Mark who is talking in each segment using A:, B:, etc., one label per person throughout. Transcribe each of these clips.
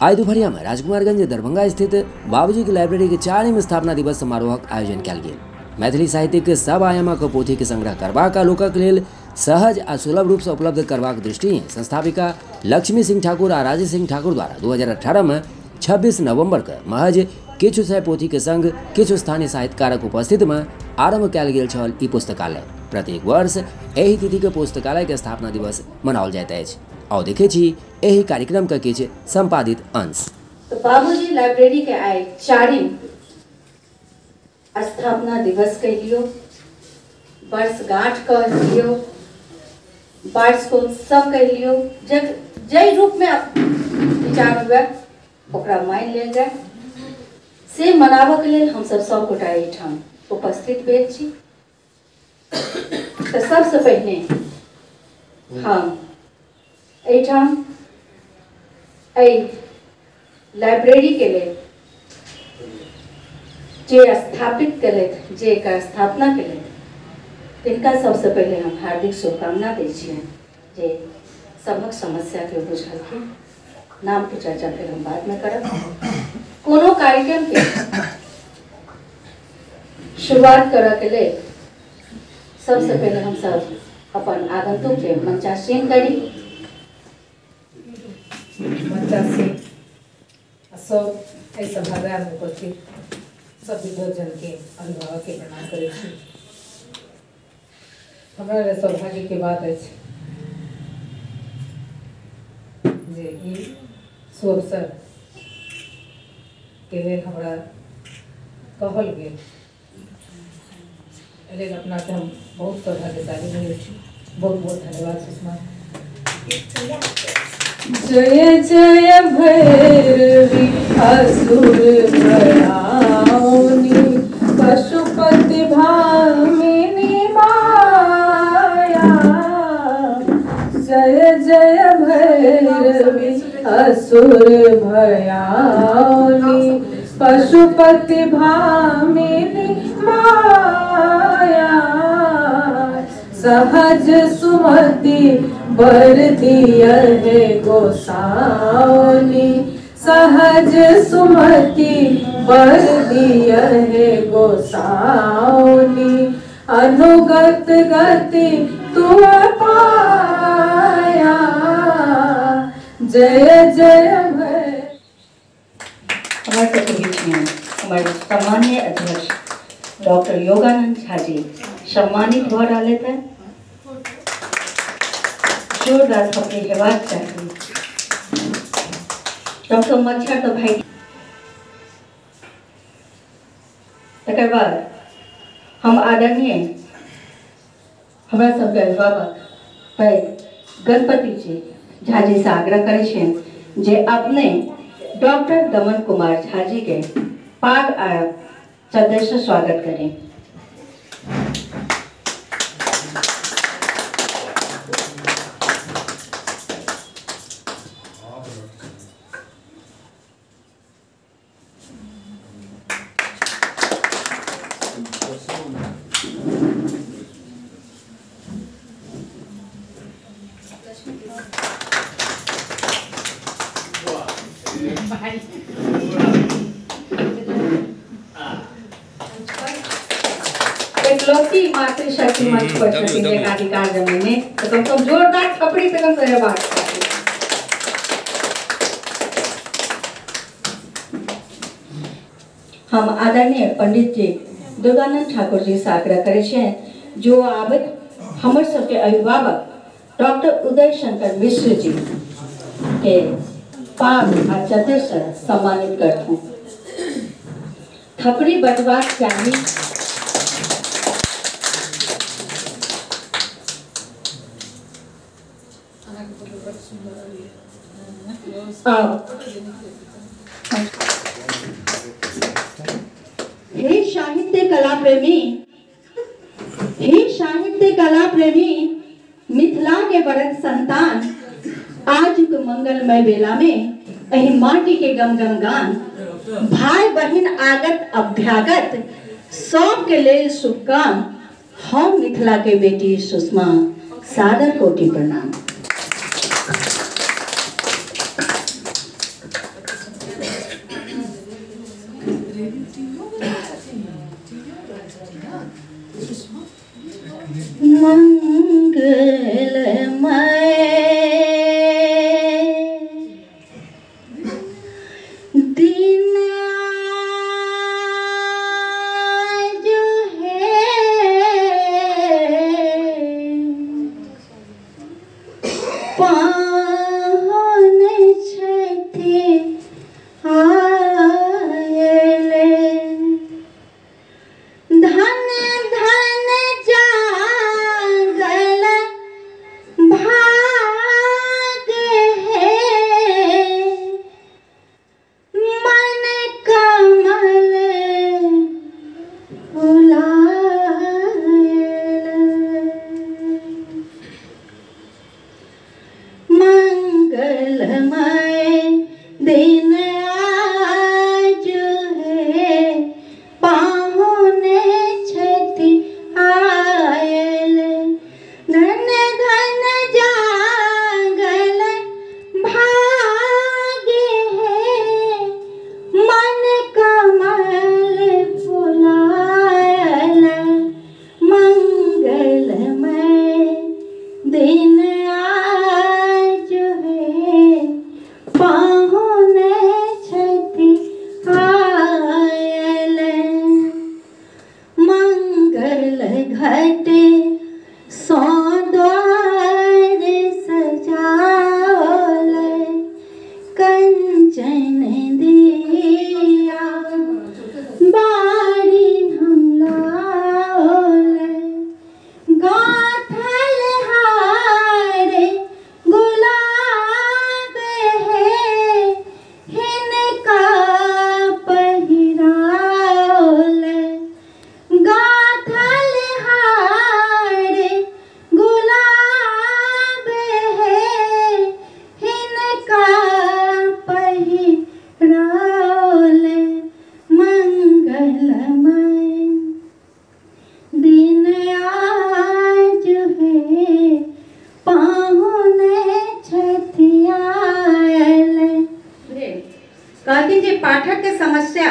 A: आइ दुपहरिया में राजकुमारगंज दरभंगा स्थित बाबूजी के लाइब्रेरी के 4वीं स्थापना दिवस समारोहक आयोजन कयल गेल। मैथिली साहित्यक सब आयामक पोथी के संग्रह करबाक आ लोकक लेल सहज आ सुलभ रूप से उपलब्ध करबाक दृष्टि संस्थापिका लक्ष्मी सिंह ठाकुर आ राजेश सिंह ठाकुर द्वारा 2018 में 26 नवंबर के महज किछु सय पोथी के संग किछु स्थानीय साहित्यकारक उपस्थिति में आरंभ कयल गेल छल ई पुस्तकालय। प्रत्येक वर्ष एहि तिथि के पुस्तकालय के स्थापना दिवस मनाओल जाइत अछि। आओ देखे छी एहि कार्यक्रम के किछु संपादित अंश।
B: तो बाबूजी लाइब्रेरी के आइ 4वीं स्थापना दिवस कहियो, वर्षगांठ कहियो, वार्षिकोत्सव कहियो, जाहि रूप में विचार हुए ओकरा मानि लेल जाय, से मनाबऽ के लेल हमसब सब गोटा एहिठाम उपस्थित भेल छी। तो सबसे पहिने हम एहिठाम एहि लाइब्रेरी के लेल जे स्थापित केलथि, जे एकर स्थापना केलथि, तिनका सबसे पहिले हम हार्दिक शुभकामना दै छियनि जे सभक समस्या के बुझलखिन। नाम के चर्चा फिर हम बाद में करब। कोनो कार्यक्रम के शुरुआत करऽ के लेल सबसे पहिले हम सब अपन आगंतुक के मंचासीन करी।
C: मंचासीन सब एहि सभागार में उपस्थित सब विद्वजन के अभिभावक के प्रणाम करै छी। हमरा लेल सौभाग्य के बात अछि जे ई सुअवसर के लेल हमरा कहल गेल, एहि लेल अपनाके हम बहुत सौभाग्यशाली बुझै छी। बहुत बहुत धन्यवाद सुषमा।
D: जय जय भैरवी असुर भयाउनी पशुपति भामिनी माया। जय जय भैरवी असुर भयाउनी पशुपति भामिनी माया। सहज सुमति बर दिया है गोसाउनी, सहज सुमति बर दिया है गोसाउनी। अनुगत गति तू पाया। जय जय भय।
B: हमारे सबके बीच में हमारे सामान्य अध्यक्ष डॉक्टर योगानंद झा जी सम्मानित भऽ रहल हैं। जोरदार थपड़ी हेबाक चाही। डॉक्टर मच्छर तो भाई। तकर बाद हम आदरणीय हमरा सबके अभिभावक पैघ गणपति जी झा जी से आग्रह करै छियनि जे अपने डॉक्टर दमन कुमार झा जी के पाग आ चद्दर से स्वागत करें। एकलौती मातृशक्ति मंच पर छथिन जे अधिकार जमीने, तो कम कम जोरदार थपड़ी से कम से बात। हम आदरणीय पंडित जी दुर्गानंद ठाकुर जी से आग्रह करै छियनि जो आबैत हमर सबके अभिभावक डॉक्टर उदय शंकर मिश्र जी के पाग आ चद्दर से सम्मानित करथुन। थपड़ी बजबाक चाही। हे साहित्य कला प्रेमी, हे साहित्य कला प्रेमी, मिथिला के बरत संतान, आज के मंगलमय बेला में एहि माटी के गम गम गान, भाई बहिन आगत अभ्यागत सब के लेल शुभकाम, हम मिथिला के बेटी सुषमा सादर कोटि प्रणाम। दिन आज हे पाहुने छथि आयल। धन धन जागल भाग्य हे मन कमल फुलायल। मंगलमय दिन आज हे पाहुने छथि आयल। मंगल घट सौ द्वार सजावल कंचन दिया बारी हम लावल। गाथल हार गुलाब है हिनका पहिरावल। गाथल हार गुलाब है हिनका पहिरावल। मंगलमय दिन आज हे पाहुने छथि आयल।
E: कहलखिन जे पाठक के समस्या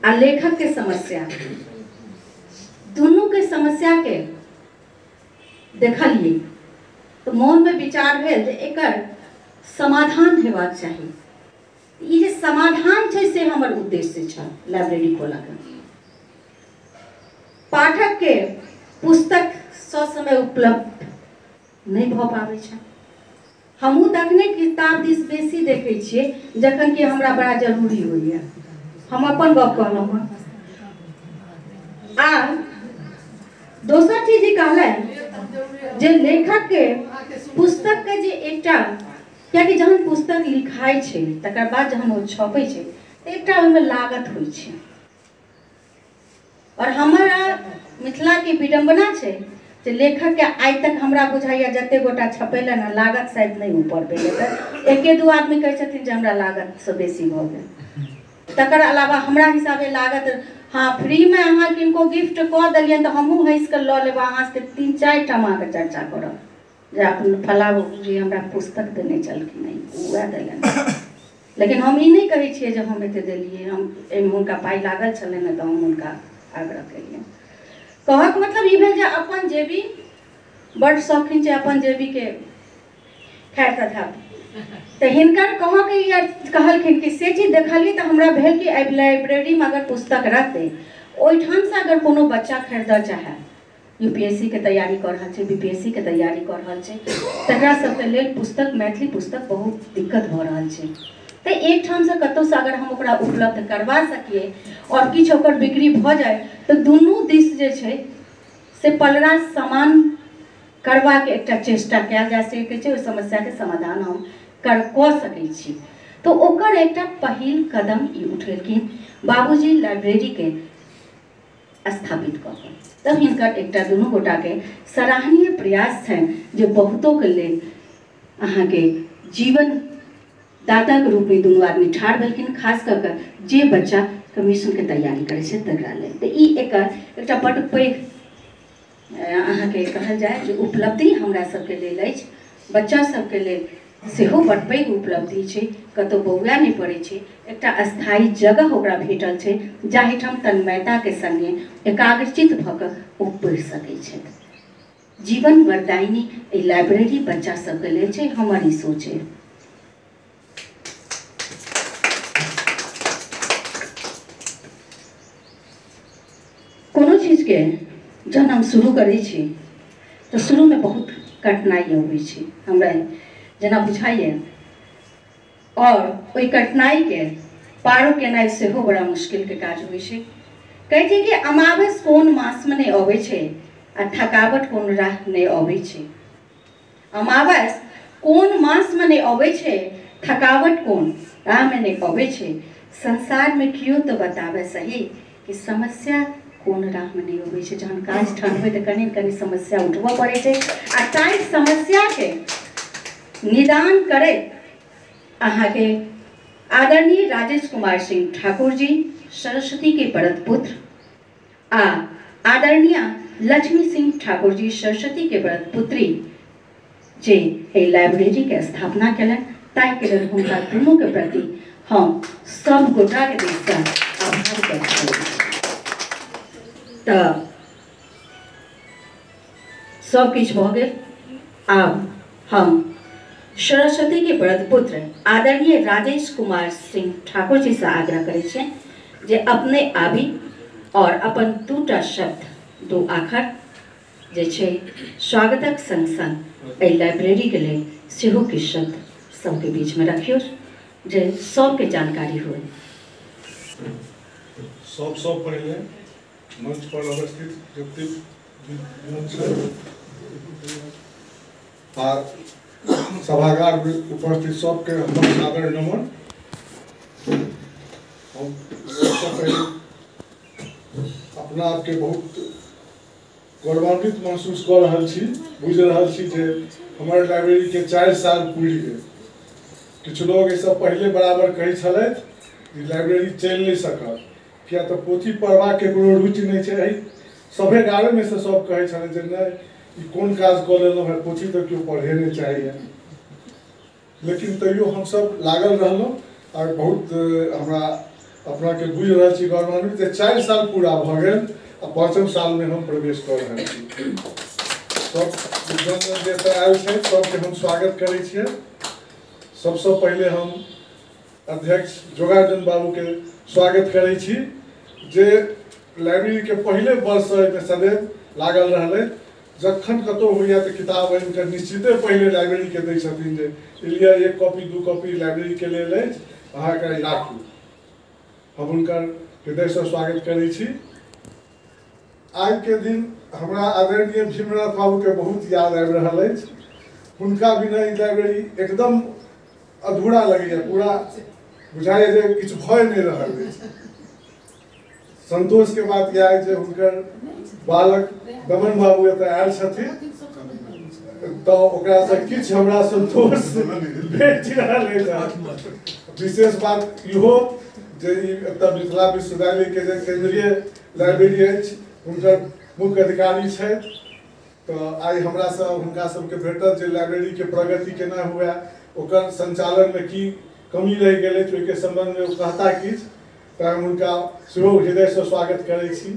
E: आ लेखक के समस्या दुनू के समस्या के देखलिए तो मन में विचार भेल जे एकर समाधान हेबाक चाही। ई जे समाधान छै से हमर उद्देश्य छल लाइब्रेरी खोलऽके। पाठक के पुस्तक ससमय उपलब्ध नहि भऽ पाबै छै। हमहूँ तखने किताब दिस बेसी देखै छियै जखन कि हमरा बड़ा जरूरी होइए। हम अपन गप कहलहुँ हँ। आ दोसर चीज ई कहलनि जे लेखक के पुस्तक के जे एकटा, कियाकि जहन पुस्तक लिखाइ छै तकर बाद जहन ओ छपै छै तऽ एकटा ओहिमे लागत होइ छै। और हमारा मिथिला के विडम्बना छै जे लेखक के आइ तक हमरा बुझाइए जते गोटा छपेलनि हँ लागत शायद नहि ऊपर भेलै, तऽ एके दू आदमी कहै छथिन जे हमरा लागतसँ बेसी भऽ गेल। तकर अलावा हमरा हिसाबे लागत, हाँ फ्रीमे अहाँ किनको गिफ्ट कऽ देलियनि तऽ हमहूँ हँसि कऽ लऽ लेब, अहाँ सबके 3-4 ठाम अहाँके चर्चा करब जे अपन फलाँ जी हमरा पुस्तक देने छलखिन, वएह देलनि। लेकिन हम ई नहि कहै छियै जे हम एते देलियै, हम एहिमे हुनका पाइ लागल छलनि तऽ हम हुनका आग्रह केलियनि। कहक मतलब ई भेल जे अपन जेबी बड्ड शौकीन छै अपन जेबीके, खैर तथापि तऽ हिनकर कहऽके ई कहलखिन कि से चीज देखलियै तऽ हमरा भेल कि एहि लाइब्रेरीमे अगर पुस्तक रहतै ओहिठामसँ अगर कोनो बच्चा खरीदऽ चाहए, यूपीएससी के तैयारी कऽ रहल छै, बीपीएससी के तैयारी कऽ रहल छै, तकरा सबके लेल पुस्तक, मैथिली पुस्तक बहुत दिक्कत भऽ रहल छै। तऽ एकठामसँ कतहुसँ अगर हम ओकरा उपलब्ध करवा सकिए आओर किछु ओकर बिक्री भऽ जाय तऽ दुनू दिस जे छै से पलड़ा समान करबाके एकटा चेष्टा कयल जा सकै छै। ओहि समस्याके समाधान हम कऽ सकै छी। तऽ ओकर एकटा पहिल कदम ई उठेलखिन बाबूजी लाइब्रेरीके स्थापित कऽ कऽ। तब हिनकर एकटा दुनू गोटाके सराहनीय प्रयास छनि जे बहुतोके लेल अहाँके जीवन दाताके रूपमे दुनू आदमी ठाढ़ भेलखिन, खास कऽ कऽ जे बच्चा कमीशनके तैयारी करै छै तकरा लेल। तऽ ई एकर एकटा बड्ड पैघ अहाँके कहल जाय जे उपलब्धि हमरा सबके लेल अछि, बच्चा सबके लेल सेहो बड्ड पैघ उपलब्धि छै। कतहु बौआ नहि पड़ै छै, एकटा स्थायी जगह ओकरा भेटल छै जाहिठाम तन्मयताके सङ्गे एकाग्रचित भऽ कऽ ओ पढ़ि सकै छथि। जीवन वरदायिनी एहि लाइब्रेरी बच्चा सबके लेल छै, हमर ई सोच है। कोनो चीजके जहन हम शुरू करै छी तऽ शुरूमे बहुत कठिनाइ अबै छै हमरा जेना बुझाइए, और ओहि कठिनाइके पारो केनाइ सेहो बड़ा मुश्किलके काज होइ छै। कहै छै कि अमावस कोन मासमे नहि अबै छै आ थकावट कोन राह नहि अबै छै। अमावस कोन मासमे नहि अबै छै, थकावट कोन राहमे नहि अबै छै। संसारमे केओ तऽ बताबै सही कि समस्या कोन राहमे नहि अबै छै। जहन काज ठनबै तऽ कनि कनि समस्या उठबऽ पड़ै छै आ ताहि समस्याके निदान करैत अहाँके
B: आदरणीय राजेश कुमार सिंह ठाकुर जी सरस्वती के परत पुत्र आ आदरणीय लक्ष्मी सिंह ठाकुर जी सरस्वती के परत पुत्री जे एहि लाइब्रेरी के स्थापना केलनि, ताहिके लेल हुनका दुनू के प्रति हम सब गोटाके दिससँ आभार व्यक्त करै छी। तऽ सब किछु भऽ गेल। आब हम सरस्वती के वरद पुत्र आदरणीय राजेश कुमार सिंह ठाकुर जी से आग्रह करै छियनि जे अपने आबी और अपन दूटा शब्द दू आखर जे छै स्वागतक संग संग एहि लाइब्रेरीके लेल सेहो किछु शब्द सबके बीचमे रखियौ जे सबके जानकारी हुए।
F: सबसँ पहिले मंच पर अवस्थित जतेक आ सभागार में उपस्थित सबके हमर सादर नमन। हम सबसँ पहिले अपना आपके बहुत गौरवान्वित महसूस कऽ रहल छी, बुझि रहल छी जे हमर लाइब्रेरी के 4 साल पूरि गेल। किछु लोग एहिसँ पहिले बराबर कहै छलथि जे लाइब्रेरी चलि नहि सकल, किया तऽ पोथी पढ़बाक केकरो रुचि नहि छै। एहि सभे गामेमे से सब कहै छलै जे नहि, ई कोन काज कऽ लेलहुँ हेँ, पोथी तऽ केओ पढ़े नहि चाहैए। लेकिन तैयो हमसब लागल रहलहुँ और बहुत हमरा अपनाके बुझि रहल छी गौरवान्वित जे 4 साल पूरा भऽ गेल आ 5म सालमे हम प्रवेश कऽ रहल छी। सब विद्वान जे एतऽ आयल छै सबके हम स्वागत करै छियै। सबसँ पहिले हम अध्यक्ष जोगार्जुन बाबूके स्वागत करै छी जे लाइब्रेरीके पहिले वर्षसँ एहिमे सदैव लागल रहलै। जखन कतहु होइए तऽ किताब आनिकऽ निश्चिते पहिले लाइब्रेरीके दै छथिन जे लिअ 1 कॉपी 2 कॉपी लाइब्रेरीके लेल अछि, अहाँके राखू। हम हुनकर हृदयसँ स्वागत करै छी। आइके दिन हमरा आदरणीय भीमनाथ बाबूके बहुत याद आबि रहल अछि। हुनका बिना ई लाइब्रेरी एकदम अधूरा लगैए, पूरा बुझाइए जे किछु भऽ नहि रहल अछि। संतोष के बात यह है जे हुनकर बालक दमन बाबू एतऽ आयल छथिन तऽ ओकरासँ किछु हमरा संतोष भेट रहल अछि। विशेष बात इहो जे ई एतऽ मिथिला विश्वविद्यालय के जे केंद्रीय लाइब्रेरी अछि हुनकर मुख्य अधिकारी छथि, तऽ आइ हमरासँ हुनका सबके भेटत जे लाइब्रेरी के प्रगति केना हुए, ओकर संचालनमे की कमी रहि गेल अछि, ओहिके सम्बन्धमे ओ कहता किछु, तऽ हम हुनका सेहो हृदयसँ स्वागत करै छी।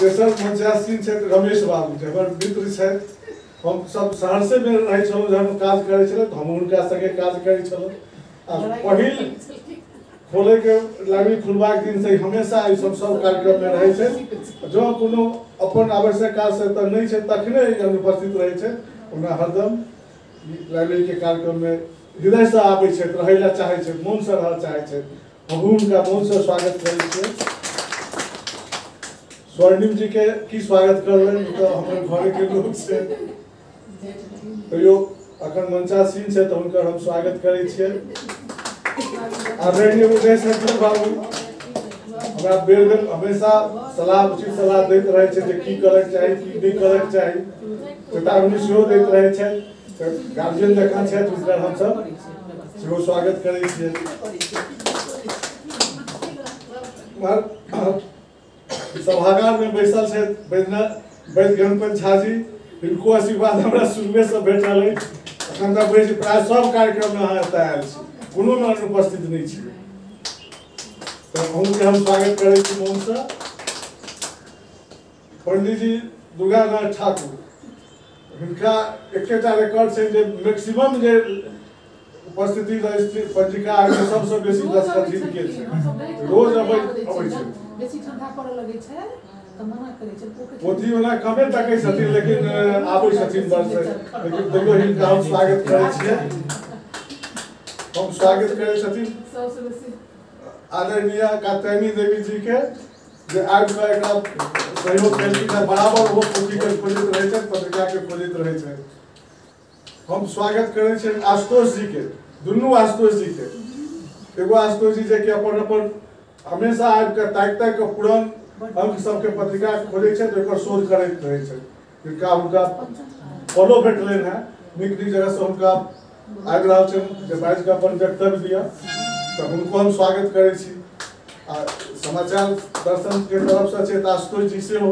F: तेसर मंचासीन छथि रमेश बाबू जे हमर मित्र छथि। हम सब सहरसेमे रहै छलहुँ जहन काज करै छलहुँ तऽ हम हुनका सङ्गे काज करै छलहुँ। आ पहिल खोलैके लाइब्रेरी खुलबाक दिनसँ हमेशा एहि सब सब कार्यक्रममे रहै छथि। जँ कोनो अपन आवश्यक काजसँ तऽ नहि छै तखने अनुपस्थित रहै छथि, ओना हरदम लाइब्रेरीके कार्यक्रममे हृदयसँ आबै छथि, रहै लए चाहै छथि, मोनसँ रहऽ चाहै छथि। हमहूँ हुनका मोनसँ स्वागत करै छियै। स्वर्णिम जी के की स्वागत करलनि, तऽ हमर घरके लोक छै, तैयो अखन मंचासीन छै तऽ हुनकर हम स्वागत करै छियै। आदरणीय उदय शंकर बाबू हमरा बेर बेर हमेशा सलाह, उचित सलाह दैत रहै छै जे की करैके चाही की नहि करैके चाही, चेतावनी सेहो दैत रहै छथि। तऽ गार्जियन जकाँ छथि, हुनकर हमसब सेहो स्वागत करै छियै। सभागारमे बैसल छथि वैद्य गणपति झा जी, हिनको आशीर्वाद हमरा शुरुएसँ भेटल अछि। एखन तक बुझै छी प्रायः सब कार्यक्रममे अहाँ एतऽ आयल छी, कोनोमे अनुपस्थित नहि छी, तऽ अहूँके हम स्वागत करै छी मोनसँ। पंडीजी दुर्गानाथ ठाकुर, हिनका एकेटा रिकॉर्ड छै जे मैक्सिमम जे उपस्थिति रजिस्ट्री पंजिका सबसँ बेसी दस्तखत हिनके छै, रोज अबै छै। पोथी ओना कमे तकै छथिन लेकिन आबै छथिन बस, लेकिन तैयो हिनका हम स्वागत करै छियै। हम स्वागत करै छथिन आदरणीय कात्यायनी देवी जी के जे आबि कऽ एकरा सहयोग केलखिन हेँ, बराबर ओहो पोथीके खोजैत रहै छथि, पत्रिकाके खोजैत रहै छथि। हम स्वागत करै छियनि आशुतोष जी के, दुनू आशुतोष जी के, एगो आशुतोष जी जे कि अपन अपन हमेशा आबि कऽ ताकि ताकि कऽ पुरान अंक सबके पत्रिका खोजै छथि, ओकर शोध करैत रहै छथि। हिनका हुनका फलो भेटलनि हेँ, नीक नीक जगहसँ हुनका आबि रहल छनि जे बाजि कऽ अपन वक्तव्य दिअ, तऽ हुनको हम स्वागत करै छी। आ समाचार दर्शन के तरफसँ छै आशुतोष जी सेहो,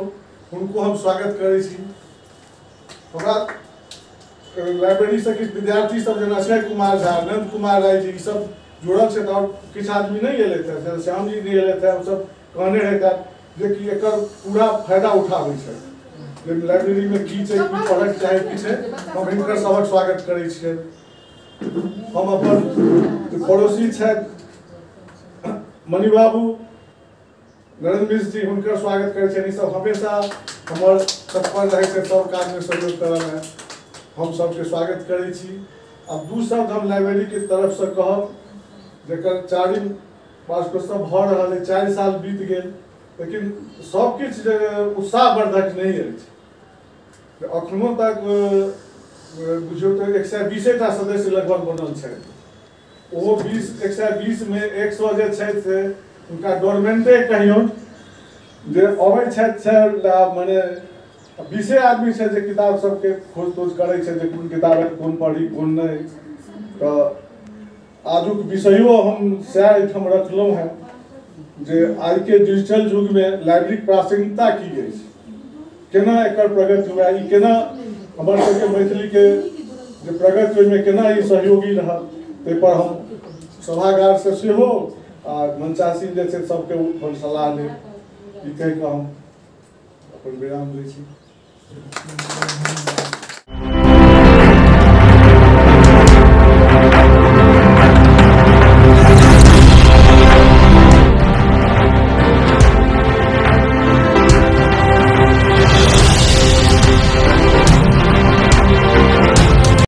F: हुनको हम स्वागत करै छी। हमरा लाइब्रेरीसँ किछु विद्यार्थी सब जेना अक्षय कुमार झा, नंद कुमार राय जी, सब जुड़ल छथि और किछु आदमी नहीं एलथि हेँ, जेना श्याम जी नहीं एलथि हेँ, हमसब कहने रहै जे कि एकर पूरा फायदा उठाबै छै, जे लाइब्रेरीमे की छै, की पढ़क चाही, की छै। हम हिनकर सबक स्वागत करै छियनि। हम अपन पड़ोसी छथि मणि बाबू, नरेंद्र मिश्र जी, हुनकर स्वागत करै छियनि। ईसब हमेशा हमर तत्पर रहै छै सब काजमे सहयोग करऽमे, हम सबके स्वागत करै छी। आब दू शब्द हम लाइब्रेरीके तरफसँ कहब, जकर चारिम वार्षिकोत्सव भऽ रहल अइ, 4 साल बीत गेल, लेकिन सबकिछु जे उत्साहवर्धक नहि अछि। अखनो तक बुझियौ तऽ 120टा सदस्य लगभग बनल छथि। ओहो 120 मे 100 जे छथि से हुनका डोरमेंटे कहियौन जे अबै छथि से मने 20 आदमी छै जे किताब सबके खोज तोज करै छै जे कोन किताब है, कोन पढ़ी कोन नहि। तऽ आजुक विषयो हम सएह एहिठाम रखलहुँ हेँ जे आइके डिजिटल युगमे लाइब्रेरीक प्रासंगिकता की अछि, केना एकर प्रगति हुए, ई केना हमर सबके मैथिलीके जे प्रगति ओहिमे केना ई सहयोगी रहल, ताहिपर हम सभागारसँ सेहो आ मंचासीन जे छै सबके अपन सलाह लेब। ई कहि कऽ हम अपन विराम दै छी।